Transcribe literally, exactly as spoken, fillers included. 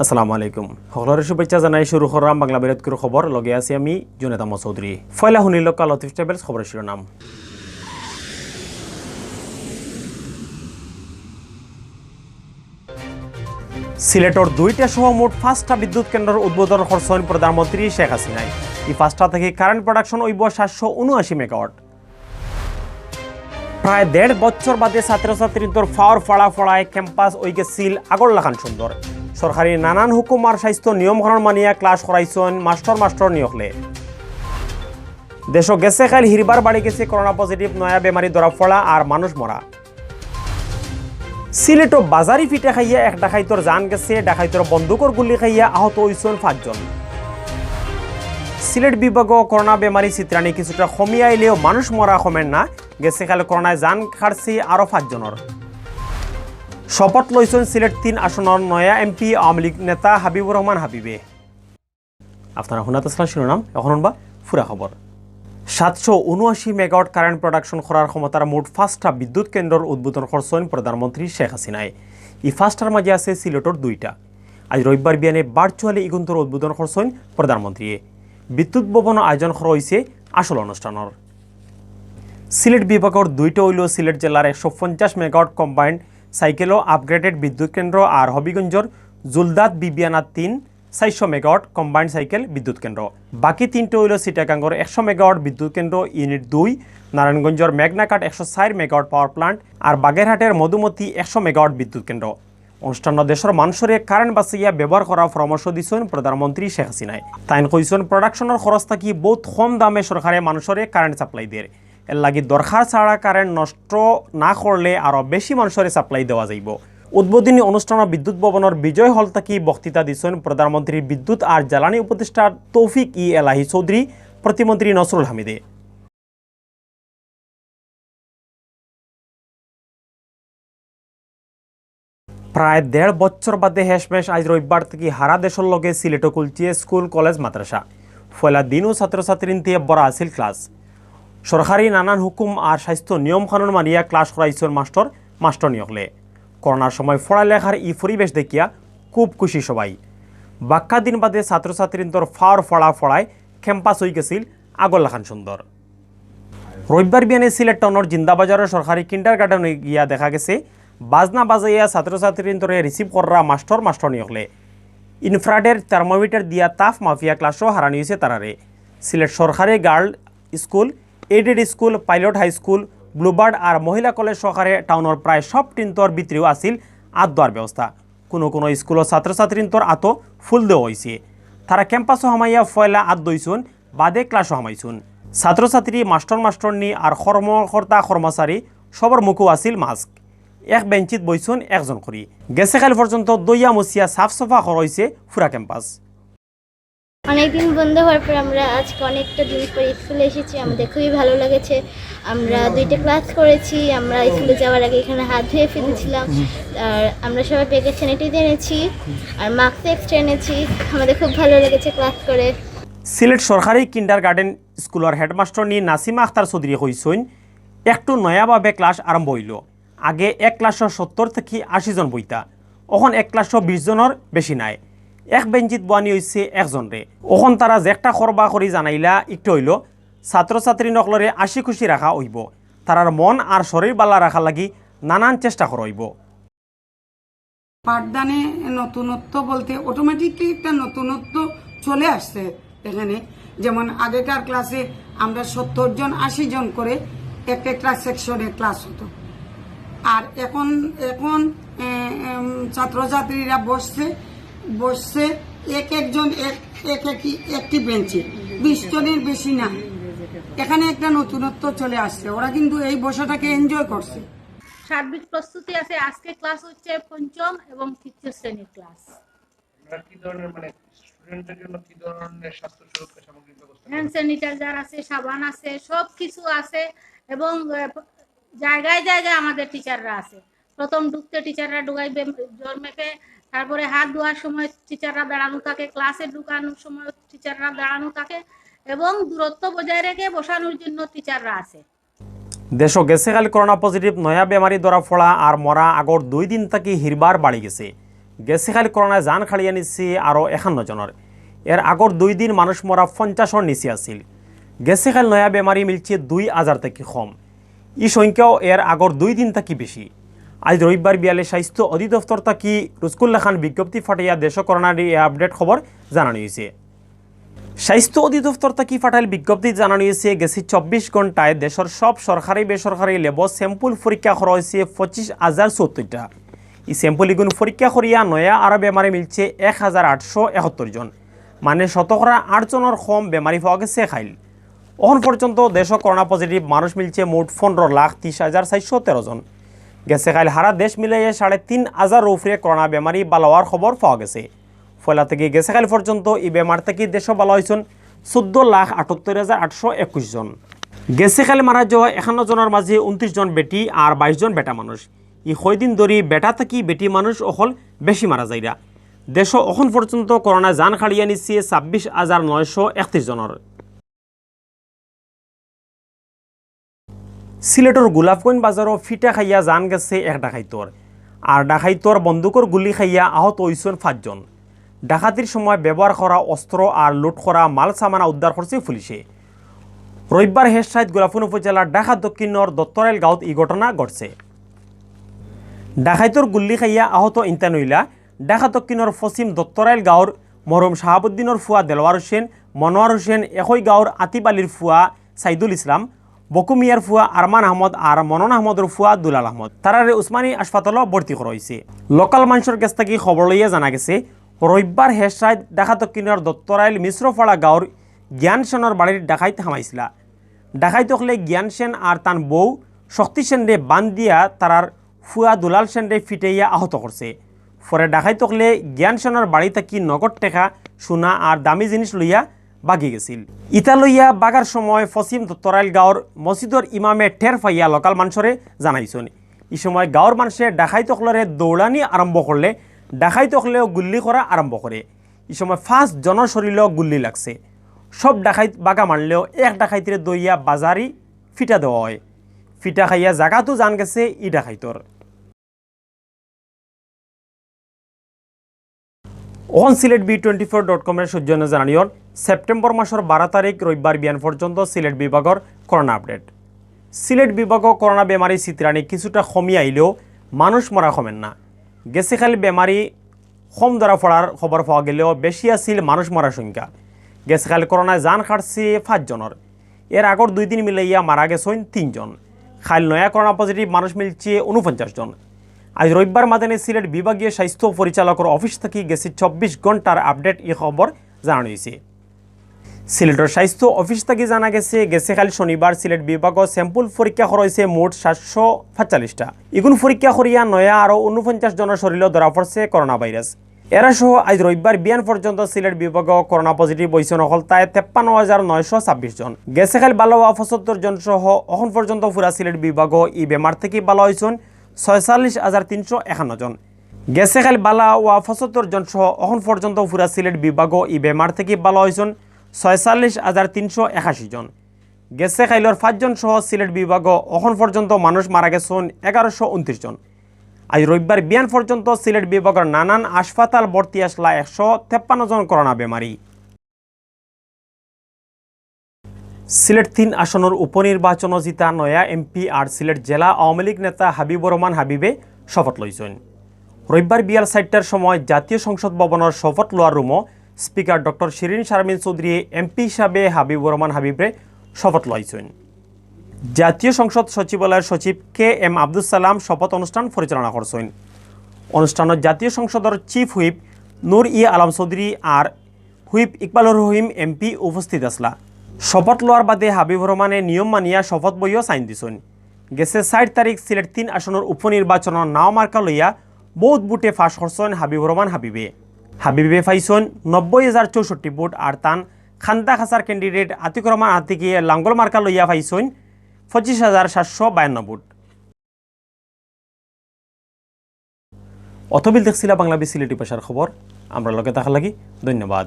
আসসালামু আলাইকুম। সকলরে শুভেচ্ছা জানাই। শুরু করলাম বাংলা বিরতকুর খবর। লগে আছি আমি জুনেদ আহমদ চৌধুরী। পয়লা হুনিলকা লতিফ ট্রাভেলস খবরর শিরোনাম। সিলেটর দুইটা সহ মোট পাঁচটা বিদ্যুৎ কেন্দ্রর উদ্বোধন করছইন প্রধানমন্ত্রী শেখ হাসিনায়। ই পাঁচটা থাকি কারেন্ট প্রোডাকশন অইবো সাতশো উনআশি মেগাওয়াট। প্রায় দেড় বছর বাদে ছাত্রছাত্রীন্তর ফাওর ফাড়া ফড়ায় ক্যাম্পাস অইগেছিল আগর লাখান সুন্দর। সরকারি নানান হুকুম আর স্বাস্থ্য নিয়ম কানুন মানিয়া ক্লাস করাইছইন মাস্টর মাস্টরনি অকলে। দেশো গেছে কাইল হিরবার বাড়ি গেছে করোনা পজিটিভ নয়া বেমারি ধরা ফড়া আর মানুষ মরা। সিলেটো বাজারি ফিটা খাইয়া এক ডাকাইতর জান গেছে, ডাকাইতর বন্দুকর গুলি খাইয়া আহত অইছইন পাঁচজন। সিলেট বিভাগো করোনা বেমারি ছিতরানি কিছুটা কমি আইলেও মানুষ মরা কমের না। গেছে কাইল করোনায় জান কাটছে আরো পাঁচজনর। শপথ লইছইন সিলেট তিন আসনর নয়া এমপি আওয়ামী লীগ নেতা হাবিবুর রহমান হাবিবে। আপনারা হুনাত আছলা শিরোনাম, এখন হুনবা পুরা খবর। সাতশো উনআশি মেগাওয়াট কারেন্ট প্রোডাকশন করার ক্ষমতার মোট পাঁচটা বিদ্যুৎ কেন্দ্রর উদ্বোধন করছইন প্রধানমন্ত্রী শেখ হাসিনায়। ই পাঁচটার মাঝে আছে সিলেটর দুইটা। আইজ রবিবার বিয়ানে ভার্চুয়ালি ইগুন্তর উদ্বোধন করছইন প্রধানমন্ত্রীয়ে। বিদ্যুৎ ভবন আয়োজন করা অইছে আসল অনুষ্ঠানর। সিলেট বিভাগর দুইটা অইলো সিলেট জেলার একশো পঞ্চাশ মেগাওয়াট কম্বাইন্ড সাইকেলো আপগ্রেডেড বিদ্যুৎ কেন্দ্র আর হবিগঞ্জর জুলদাত বিবিয়ানা তিন চারশো মেগাওয়াট কম্বাইন্ড সাইকেল বিদ্যুৎ কেন্দ্র। বাকি তিনটা অইলো চিটাগাঙ্গর একশো মেগাওয়াট বিদ্যুৎ কেন্দ্র ইউনিট দুই, নারায়ণগঞ্জর মেঘনাঘাট একশো চার মেগাওয়াট পাওয়ার প্লান্ট আর বাগেরহাটের মধুমতি একশো মেগাওয়াট বিদ্যুৎ কেন্দ্র। অনুষ্ঠানো দেশর মানষরে কারেন্ট বাঁচাইয়া ব্যবহার করার পরামর্শ দিছইন প্রধানমন্ত্রী শেখ হাসিনায়। তাইন কইছইন, প্রোডাকশনর খরচ থাকি বউত কম দামে সরকারে মানষরে কারেন্ট সাপ্লাই দের। এর লাগি দরকার ছাড়া কারেন্ট নষ্ট না করলে আরো বেশি মানষরে সাপ্লাই দেওয়া যাইবো। উদ্বোধনী অনুষ্ঠানো বিদ্যুৎ ভবনর বিজয় হল থাকি বক্তৃতা দিছইন প্রধানমন্ত্রীর বিদ্যুৎ আর জ্বালানি উপদেষ্টা তৌফিক ই এলাহি চৌধুরী, প্রতিমন্ত্রী নসরুল হামিদে। প্রায় দেড় বছর বাদে হেশমেশ আইজ রবিবার থাকি হারা দেশর লগে সিলেটো খুলছে স্কুল, কলেজ, মাদ্রাসা। পয়লা দিনও ছাত্রছাত্রীন্তে ভরা আছিল ক্লাস। সরকারি নানান হুকুম আর স্বাস্থ্য নিয়ম কানুন মানিয়া ক্লাস করাইছইন মাস্টর, মাস্টরনি অকলে। করোনার সময় পড়ালেখার ই পরিবেশ দেখিয়া খুব খুশি সবাই। বাক্কা দিন বাদে ছাত্রছাত্রীন্তর ফাওর ফাড়া ফড়ায় ক্যাম্পাস অইগেছিল আগর লাখান সুন্দর। রবিবার বিয়ানে সিলেট টাউনর জিন্দাবাজারর সরকারি কিন্ডার গার্ডেনো গিয়া দেখা গেছে বাজনা বাজাইয়া ছাত্রছাত্রীন্তরে রিসিভ কররা মাস্টর মাস্টরনি অকলে। ইনফ্রারেড থার্মোমিটার দিয়া তাপ মাপিয়া ক্লাসো হারানি অইছে তারারে। সিলেট সরকারি girl school, aided school, pilot high school, bluebird আর মহিলা কলেজ সহকারে টাউনর প্রায় সব টিন্তর ভিতরেও আছিল আত ধোয়ার ব্যবস্থা। কুনু কুনু স্কুলর ছাত্রছাত্রীন্তর আতো ফুল দেওয়া অইছে। তারা ক্যাম্পাসো হামাইয়া পয়লা আত ধইছইন, বাদে ক্লাসো হামাইছইন। ছাত্রছাত্রী, মাস্টর মাস্টরনি আর কর্মকর্তা কর্মচারী সবর মুখো আছিল মাস্ক। এক বেঞ্চিত বইছইন একজন করি। গেছে কাইল পর্যন্ত ধইয়া মুছিয়া সাফ সাফা করা অইছে পুরা ক্যাম্পাস। অনেকদিন বন্ধ হওয়ার পর আমরা আজকে অনেকটা দিন পর স্কুলে এসেছি, আমাদের খুবই ভালো লেগেছে। আমরা দুইটা ক্লাস করেছি, আমরা স্কুলে যাওয়ার আগে এখানে হাত ধুয়ে ফিরেছিলাম। আর আমরা সবাই প্যাকেট স্যানিটাইজার এনেছি, আর মাস্ক এক্সট্রা এনেছি। আমাদের খুব ভালো লেগেছে ক্লাস করে। সিলেট সরকারি কিন্ডার গার্ডেন স্কুলর হেডমাস্টরনি নাসিমা আখতার চৌধুরী কইছইন, একটু নয়াভাবে ক্লাস আরম্ভ অইলো। আগে এক ক্লাসো সত্তর থাকি আশি জন বইতা, অখন এক ক্লাসো বিশ জনর বেশি নাই। এক বেঞ্চিত বওয়ানি অইছে একজনরে। অখন তারা যেকটা করবা করি জানাইলা একটা অইলো, ছাত্রছাত্রী নকলরে হাসি খুশি রাখা অইবো। তারার মন আর শরীর বালা রাখার লাগি নানান চেষ্টা করা অইবো। পাঠদানে নতুনত্ব বলতে অটোমেটিকলি একটা নতুনত্ব চলে আসছে এখানে। যেমন আগেকার ক্লাসে আমরা সত্তর জন, আশি জন করে একটা একটা সেকশনে ক্লাস হতো। আর এখন, এখন, এ, এম, ছাত্রছাত্রীরা বসছে, বসছে এক একজন এক, এক একই, একটি বেঞ্চে, বিশ জনের বেশি না। এখানে একটা নতুনত্ব চলে আসছে, ওরা কিন্তু এই বসাটাকে এনজয় করছে। সার্বিক প্রস্তুতি আছে। আজকে ক্লাস হচ্ছে পঞ্চম এবং তৃতীয় শ্রেণীর ক্লাস। আপনারা কি ধরনের, মানে, স্টুডেন্টদের জন্য কি ধরনের স্বাস্থ্য সুরক্ষা সামগ্রী ব্যবস্থা করেন? হ্যান্ড স্যানিটাইজার আছে, সাবান আছে, সব কিছু আছে এবং, আহ, জায়গায় জায়গায় আমাদের টিচাররা আছে। প্রথম ঢুকতে টিচাররা ঢুকাইবে জ্বর মেপে, তারপরে হাত ধোয়ার সময় টিচাররা দাঁড়ানো থাকে, ক্লাসে ঢুকানোর সময় টিচাররা দাঁড়ানো থাকে এবং দূরত্ব বজায় রেখে বসানোর জন্য টিচাররা আছে। দেশো গেছে কাইল করোনা পজিটিভ নয়া বেমারি ধরা ফড়া আর মরা আগর দুই দিন থাকি হিরবার বাড়ি গেছে। গেছে কাইল করোনায় জান কাড়িয়া নিছে আরও একান্ন জনর। এর আগর দুই দিন মানুষ মরা পঞ্চাশর নিচে আছিল। গেছে কাইল নয়া বেমারি মিলছে দুই হাজার থাকি কম। ই সংখ্যাও এর আগর দুই দিন থাকি বেশি। আইজ রবিবার বিয়ালে স্বাস্থ্য অধিদপ্তর থাকি রুজকুল্লা খান বিজ্ঞপ্তি ফাটাইয়া দেশো করোনার এই আপডেট খবর জানানি অইছে। স্বাস্থ্য অধিদপ্তর থাকি ফাটাইল বিজ্ঞপ্তি জানানি অইছে, গেছে চব্বিশ ঘন্টায় দেশর সব সরকারি বেসরকারি ল্যাবো স্যাম্পল পরীক্ষা করা অইছে পঁচিশ হাজার চুয়াত্তরটা। ই স্যাম্পল ইগুন পরীক্ষা করিয়া নয়া আরও বেমারি মিলছে এক হাজার আটশো একাত্তর জন, মানে শতকরা আট জনর কম বেমারি পাওয়া গেছে কাইল। অখন পর্যন্ত দেশো করোনা পজিটিভ মানুষ মিলছে মোট পনেরো লাখ তিরিশ হাজার চারশো তেরো জন। গেছে কাইল হারা দেশ মিলাইয়া সাড়ে তিন হাজার উপরে করোনা বেমারি বালা অওয়ার খবর পাওয়া গেছে। পয়লা থাকি গেছে কাইল পর্যন্ত ই বেমার থাকি দেশো বালা অইছইন চৌদ্দ লাখ আটাত্তর হাজার আটশো একুশ জন। গেছে কাইল মারা যাওয়া একান্ন জনর মাঝে ঊনত্রিশ জন বেটি আর বাইশ জন বেটা মানুষ। ই কয়দিন ধরি বেটা থাকি বেটি মানুষ অকল বেশি মারা যাইরা। দেশো অখন পর্যন্ত করোনায় জান কাড়িয়া নিছে ছাব্বিশ হাজার নয়শো একত্রিশ জনর। সিলেটর গোলাপগঞ্জ বাজারো ফিটা খাইয়া জান গেছে এক ডাকাইতর। আর ডাকাইতর বন্দুকর গুলি খাইয়া আহত অইছইন পাঁচজন। ডাকাতির সময় ব্যবহার করা অস্ত্র আর লুট করা মাল সামানা উদ্ধার করছে পুলিশে। রবিবার হেশ রাইত গোলাপগঞ্জ উপজেলার ঢাকা দক্ষিণর দত্তরাইল গাঁওত ই ঘটনা ঘটছে। ডাকাইতর গুল্লি খাইয়া আহত ইনতান অইলা ঢাকা দক্ষিণর পশ্চিম দত্তরাইল গাঁওর মরহুম শাহাবুদ্দিনর ফুয়া দেলোয়ার হোসেন, মনোয়ার হোসেন, একই গাঁওর আতিফ আলীর ফুয়া সাইদুল ইসলাম, বকু মিয়ার ফুয়া আরমান আহমদ আর মনন আহমদর ফুয়া দুলাল আহমদ। তারারে উসমানী হাসপাতালো ভর্তি করা অইছে। লোকাল মানষর গেছ থাকি খবর লইয়া জানা গেছে, রবিবার হেশ রাইত ঢাকা দক্ষিণর দত্তরাইল মিশ্রপাড়া গাঁওর জ্ঞান সেনর বাড়ির ডাকাইত হামাইছিলা। ডাকাইত অকলে জ্ঞান সেন আর তান বউ শক্তি সেনরে বান্ধিয়া তারার ফুয়া দুলাল সেনরে ফিটাইয়া আহত করছে। পরে ডাকাইত অকলে জ্ঞান সেনর বাড়ি থাকি নগদ টেকা, সোনা আর দামি জিনিস লইয়া ভাগি গেছিল। ইতা লইয়া ভাগার সময় পশ্চিম দত্তরাইল গাঁওর মসজিদর ইমামে টের পাইয়া লোকাল মানষরে জানাইছইন। ই সময় গাঁওর মানষে ডাকাইত অকলরে দৌড়ানি আরম্ভ করলে ডাকাইত অকলেও গুল্লি করা আরম্ভ করে। ই সময় পাঁচ জনর শরীলো গুল্লি লাগছে। সব ডাকাইত ভাগা মারলেও এক ডাকাইতরে ধরিয়া বাজারি ফিটা দেওয়া অয়। ফিটা খাইয়া জাগাতউ জান গেছে ই ডাকাইতর। অখন Sylhet B twenty four dot কমর সৌজন্যে জানানি অর সেপ্টেম্বর মাসর বারো তারিখ রবিবার বিয়ান পর্যন্ত সিলেট বিভাগর করোনা আপডেট। সিলেট বিভাগো করোনা বেমারি ছিতরানি কিছুটা কমি আইলেও মানুষ মরা কমের না। গেছে কাইল বেমারি কম ধরা পড়ার খবর পাওয়া গেলেও বেশি আছিল মানুষ মরার সংখ্যা। গেছে কাইল করোনায় জান কাড়ছে পাঁচ জনর। এর আগর দুই দিন মিলাইয়া মারা গেছইন তিনজন। কাইল নয়া করোনা পজিটিভ মানুষ মিলছে ঊনপঞ্চাশ জন। আইজ রবিবার মাদানে সিলেট বিভাগীয় স্বাস্থ্য পরিচালকর অফিস থাকি গেছে চব্বিশ ঘন্টার আপডেট ই খবর জানানি অইছে। সিলেটর স্বাস্থ্য অফিস থাকি জানা গেছে, গেছে কাইল শনিবার সিলেট বিভাগো স্যাম্পল পরীক্ষা করা অইছে মোট সাতশো পাঁচচল্লিশটা। ইগুন পরীক্ষা করিয়া নয়া আরও ঊনপঞ্চাশ জনর শরীলো ধরা পড়ছে করোনা ভাইরাস। এরা সহ আইজ রবিবার বিয়ান পর্যন্ত সিলেট বিভাগো করোনা পজিটিভ অইছইন অকলতায় তেপ্পান্ন হাজার নয়শো ছাব্বিশ জন। গেছে কাইল বালা অওয়া পঁচাত্তর জন সহ অখন পর্যন্ত পুরা সিলেট বিভাগো ই বেমার থাকি বালা অইছইন ছয়চল্লিশ হাজার তিনশো একান্ন জন। গেছে কাইল বালা অওয়া পঁচাত্তর জন সহ অখন পর্যন্ত পুরা সিলেট বিভাগো ই বেমার থাকি বালা অইছইন ছয়চল্লিশ হাজার তিনশো একাশি জন। গেছে কাইলর পাঁচজন সহ সিলেট বিভাগো অখন পর্যন্ত মানুষ মারা গেছইন এগারোশো ঊনত্রিশ জন। আইজ রবিবার বিয়ান পর্যন্ত সিলেট বিভাগর নানান হাসপাতাল ভর্তি আছলা একশো তেপ্পান্ন জন করোনা বেমারি। সিলেট তিন আসনর উপনির্বাচনো জিতা নয়া এমপি আর সিলেট জেলা আওয়ামী লীগ নেতা হাবিবুর রহমান হাবিবে শপথ লইছইন। রবিবার বিয়াল চাইরটার সময় জাতীয় সংসদ ভবনর শপথ লওয়ার রুমো স্পিকার ডক্টর শিরীন শারমিন চৌধুরী এমপি হিসাবে হাবিবুর রহমান হাবিবরে শপথ লইছইন। জাতীয় সংসদ সচিবালয়র সচিব কে এম আব্দুস সালাম শপথ অনুষ্ঠান পরিচালনা করছইন। অনুষ্ঠানো জাতীয় সংসদর চিফ হুইপ নূর ই আলম চৌধুরী আর হুইপ ইকবালুর রহিম এমপি উপস্থিত আছলা। শপথ লওয়ার বাদে হাবিবুর রহমানে নিয়ম মানিয়া শপথ বইও সাইন দিছইন। গেছে চাইর তারিখ সিলেট তিন আসনর উপনির্বাচনর নাও মার্কা লইয়া বউত ভোটে পাশ করছইন হাবিবুর রহমান হাবিবে। হাবিবে পাইছইন নব্বই হাজার চৌষট্টি ভোট আর তান খান্দা খাসার ক্যান্ডিডেট আতিকুর রহমান আতিকে লাঙ্গল মার্কা লইয়া পাইছইন পঁচিশ হাজার সাতশো বায়ান্ন ভোট। অতবিল দেখছিলা বাংলাদেশ সিলেটি ভাষার খবর। আমরার লগে থাকার লাগি ধন্যবাদ।